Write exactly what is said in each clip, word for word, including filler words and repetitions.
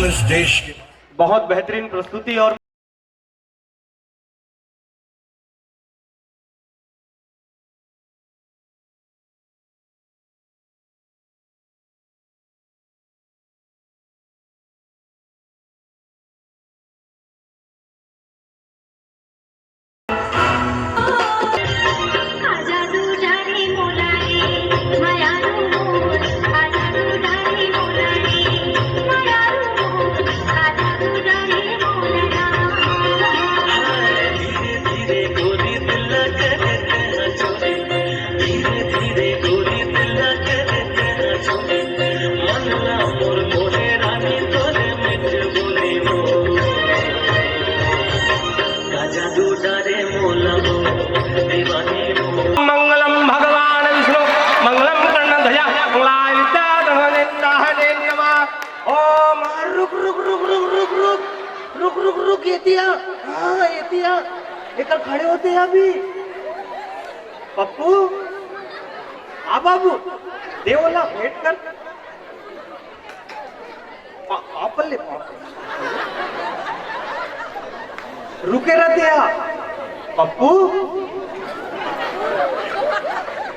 इस देश के बहुत बेहतरीन प्रस्तुति और मंगलम भगवान विष्णु, मंगलम कर्ण ध्वजा, मंगलाय विद्या धन विद्या है देव नमः। ओम। रुक, रुक, रुक, रुक, रुक, रुक, रुक, रुक, रुक, एती आ। हाँ, एती आ। एकर खड़े होते हैं अभी। पप्पू, आ बाबू, दे ओला, भेंट कर। पा-, पाँव पर ले, पाँव पर। रुके रहते हैं। पप्पू,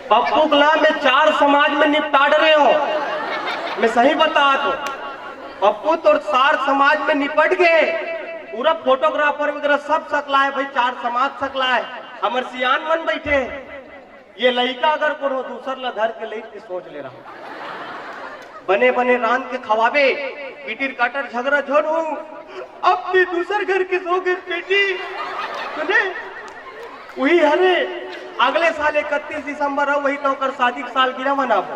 पप्पू कला मैं चार समाज में निपटा डरे हूँ। मैं सही बता तो, पप्पू तो चार समाज में निपट गए। पूरा फोटोग्राफर वगैरह सब सकलाए भाई, चार समाज सकलाए। हमर सियान मन बैठे हैं। ये लइका अगर कोनो दूसर ला धर के लइक के सोच ले रहा, बने बने रांध के खवाबे, पिटिर काटर झगड़ा झोन हो, अब भी दूसर घर के सो गए बेटी, सुने? वही हरे, अगले साल इकतीस दिसंबर हो, वही तो ओकर शादी के सालगिरह मनाबो।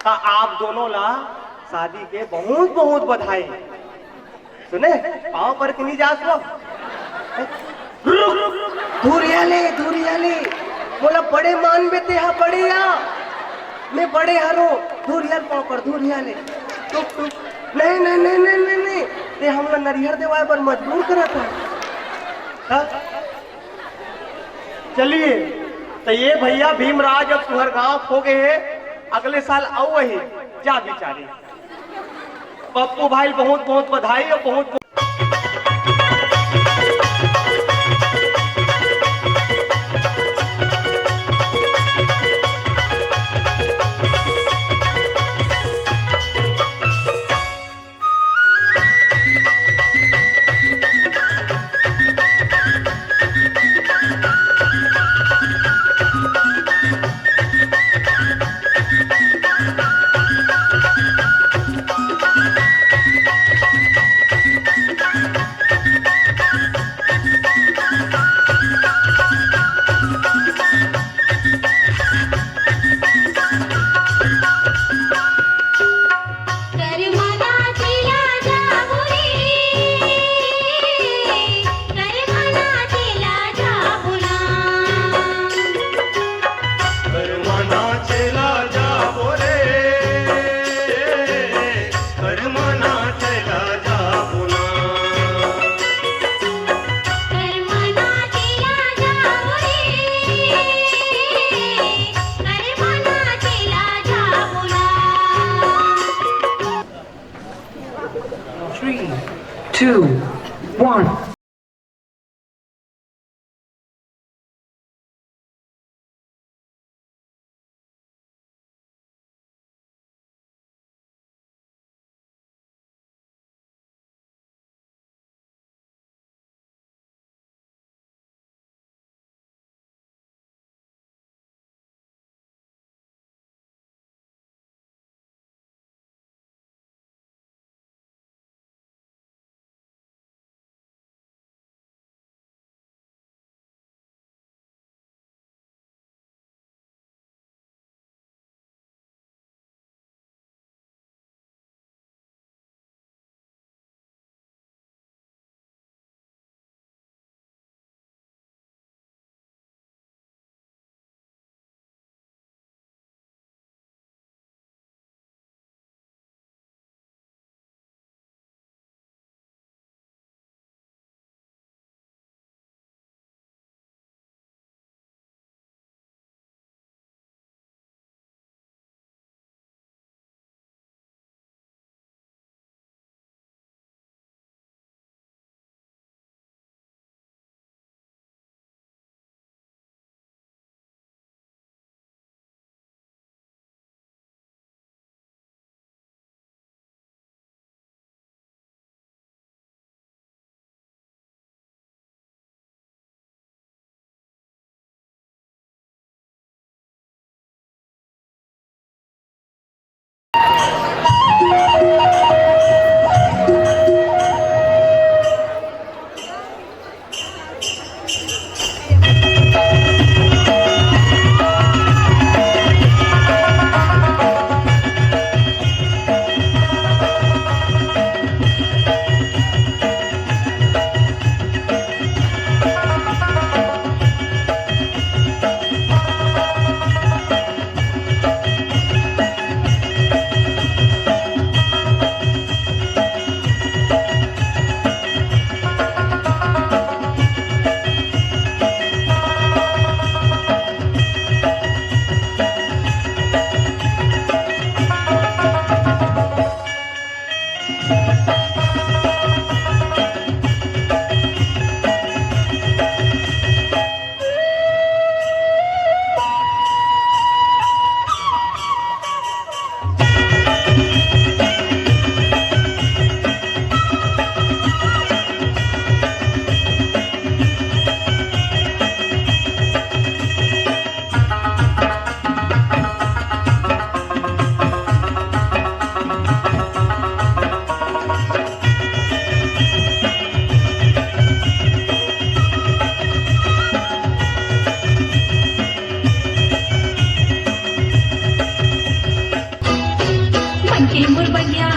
ता आप दोनों ला शादी के बहुत बहुत बधाई। सुने, पाँव पर के नहीं जास वो। रुक, धुरिया ले, धुरिया ले। मोला बड़े मान में ते हा बड़े या। मैं बड़े हरो, धुरिया ले पाँव पर, धुरिया ले। टुक, टुक। नहीं, नहीं, नहीं, नहीं, नहीं, नहीं। ते हमला नरिहर देवाए बर मजबूर करत है। हाँ? चलिए, तो ये भैया भीमराज अब तुहर गांव खो गए है, अगले साल आओ वही, जा बिचारी। पप्पू भाई बहुत बहुत बधाई और बहुत Three, two, one. ए मोर बगिया